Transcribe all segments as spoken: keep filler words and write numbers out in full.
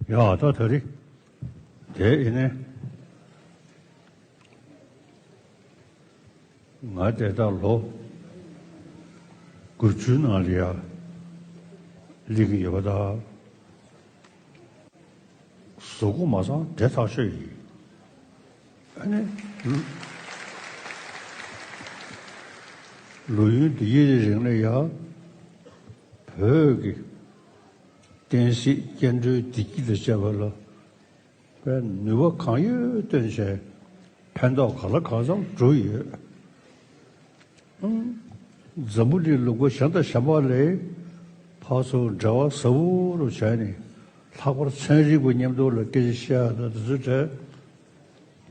ཡ་ད་ད་རེད། དེ་ཡིན་ནའི་ང་དེ་ལྟར་ལོ་དགུ་བཅུའི་ནང་ལ་ཡ་སླེབས་ཀྱི་ཡོད་པ་དང་། གཟུགས་པོ་མ་ཚང་དེ་ཐག་ཆོད་ཡིན། ཨ་ནི། ལོ་ཡུན་འདི་ཡི་རིང་ལ་ཡ། བོད་ཀྱི་བསྟན་སྲིད་སྐྱེ་འགྲོའི་བདེ་སྐྱིད་དང་བཅས་པ་ལ་དཔེ་ནུས་པ་གང་ཡོད་བཏོན་བྱས་ཕན་ཐོགས་ག་ལ་གང་འཚམ་བསྒྲུབས་ཡོད། འཛམ་བུ་གླིང་ལུང་པ་གཞན་དང་གཞན་པ་ལས་ཕར་ཚུར་འབྲེལ་བ་ཟབ་པོ་རུ་བྱས་ནས། ལྷག་པར་ཚན་རིག་པ་མཉམ་དུ་ལ་སྐད་ཆ་བཤད་ཡ་དང་དེ་ཚོའི་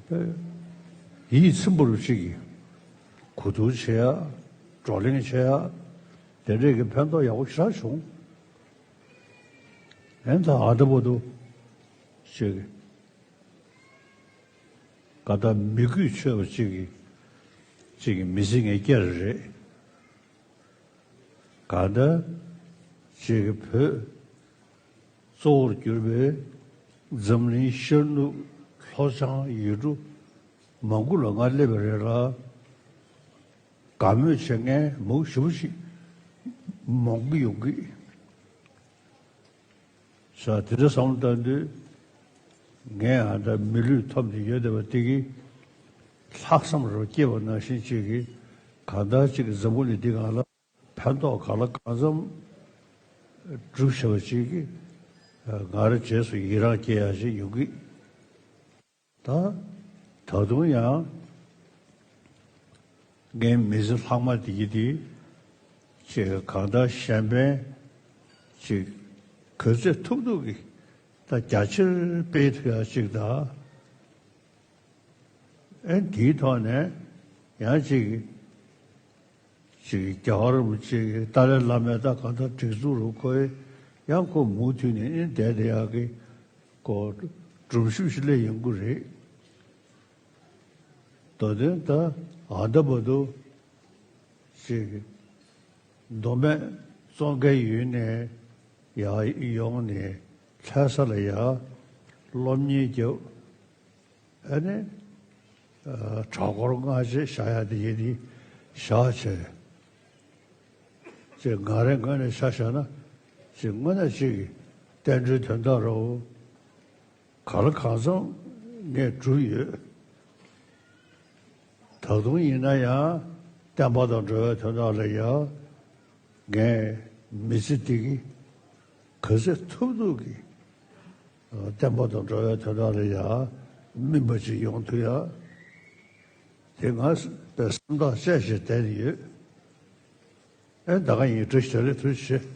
གྲས་ཡིད་ཚིམ་པོ་རུ་ཅིག་གིས་གོ་བསྡུར་བྱེད་ཡ། བགྲོ་གླེང་བྱེད་ཡ། དེ་འདྲས་ཀྱི་ཕན་ཐོགས་ཡག་པོ་ཞེ་དྲག་བྱུང་། ཨེ་ད་ཨ་ད་བར་དུ་ཅིག་ག་ད་མི་གུས་ཆོད་པ་ཅིག་གིས་ཅིག་གིས་མི་ཚེ་ངས་བསྐྱལ་རེད། གང་ལྟར་ཅིག་གིས་བོད་གཙོ་བོར་གྱུར་པའི་འཛམ་གླིང་ཤར་ནུབ་ལྷོ་བྱང་ཡུལ་གྲུ་མང་པོ་ལ་ང་སླེབས་པ་རེད་ལ། དགའ་མོས་བྱེད་མཁན་མང་པོ་ཞེ་པོ་ཅིག་མང་པོ་ཡོང་གི། ས་དེ་འདྲ་བསམ་བློ་བཏང་དུས། ངས་ཨ་ད་མི་ལུས་ཐོབ་ནས་ཡོད་བསྡད་པ་དེ་གིས་ལྷག་བསམ་རུ་སྐྱེས་པ་ནང་བཞིན་ཅིག་གིས་གང་ལྟར་ཅིག་གིས་འཛམ་བུ་གླིང་འདི་སྒང་ལ་ཕན་ཐོགས་གང་ལ་གང་འཚམ་སྒྲུབ་བྱས་པ་ཅིག་གིས་ང་རང་རྗེས་སུ་ཡི་རངས་སྐྱེ་ཡ་ཞིག་ཡོང་གི། ད་ད་དུང་ཡང་ངའི་མི་ཚེ་ལྷག་མ་དེ་གི་དེ་ཅིག་གང་ལྟར་གཞན་ཕན་ཅིག་ག་ཚོད་ཐུབ་ཐུབ་ཀྱིས་ད་རྒྱ་ཆེར་སྤེལ་ཐུབ་ཡ་ཅིག་དང་། ཨེ་དེའི་ཐོག་ནས་ཡང་ཅིག་ཅིག་རྒྱལ་བ་རིན་པོ་ཆེ་གི་ཏཱ་ལའི་བླ་མའི་ད་གང་ལྟར་སྒྲིག་འཛུགས་རུ་ཁོས་ཡང་ཁོ་མུ་མཐུད་ནས་ཨེ་བསྡད་བསྡད་ཡག་གི་ཁོ་སྒྲུབ་ཞུགས་ཤིག་སླེབས་ཡོང་གི་རེད། མདོ་དོན་ད་ཨ་ད་བར་དུ་ཅིག་མདོ་སྨད་ཙོང་ཁའི་ཡུལ་ནས་ཡར་ཡོང་ནས་ལྷ་ས་ལ་ཡར་སློབ་གཉེར་རྒྱབ། ཨ་ནི་གྲྭ་སྐོར་སྔ་རྗེས་བཞག་ཡ་དེ་ཡིན་དེ་བཞག་བྱས། ཅེས་ང་རའི་ངོས་ནས་ཆ་བཞག་ན་ཅིག་དངོས་གནས་ཅིག་གི་བསྟན་འགྲོའི་དོན་དག་རོ། གང་ལ་གང་འཚམ་ངས་བསྒྲུབས་ཡོད། ད་དུང་ཡིན་ན་ཡང་བསྟན་པ་དང་འགྲོ་བའི་དོན་དག་ལ་ཡང་ངས་མི་ཚེ་འདི་གི་ག་ཚོད་ཐུབ་ཐུབ་ཀྱིས་བསྟན་པ་དང་འགྲོ་བའི་དོན་དག་ལ་ཡང་སྨིན་པ་ཅིག་ཡོང་ཐུབ་ཡ། དེ་ང་བསམ་ཐག་བཅད་བྱས་བསྡད་ཡོད། ཨེ་ད་ག་ཡིན། བཀྲ་ཤིས་བདེ་ལེགས། ཐུགས་རྗེ་ཆེ།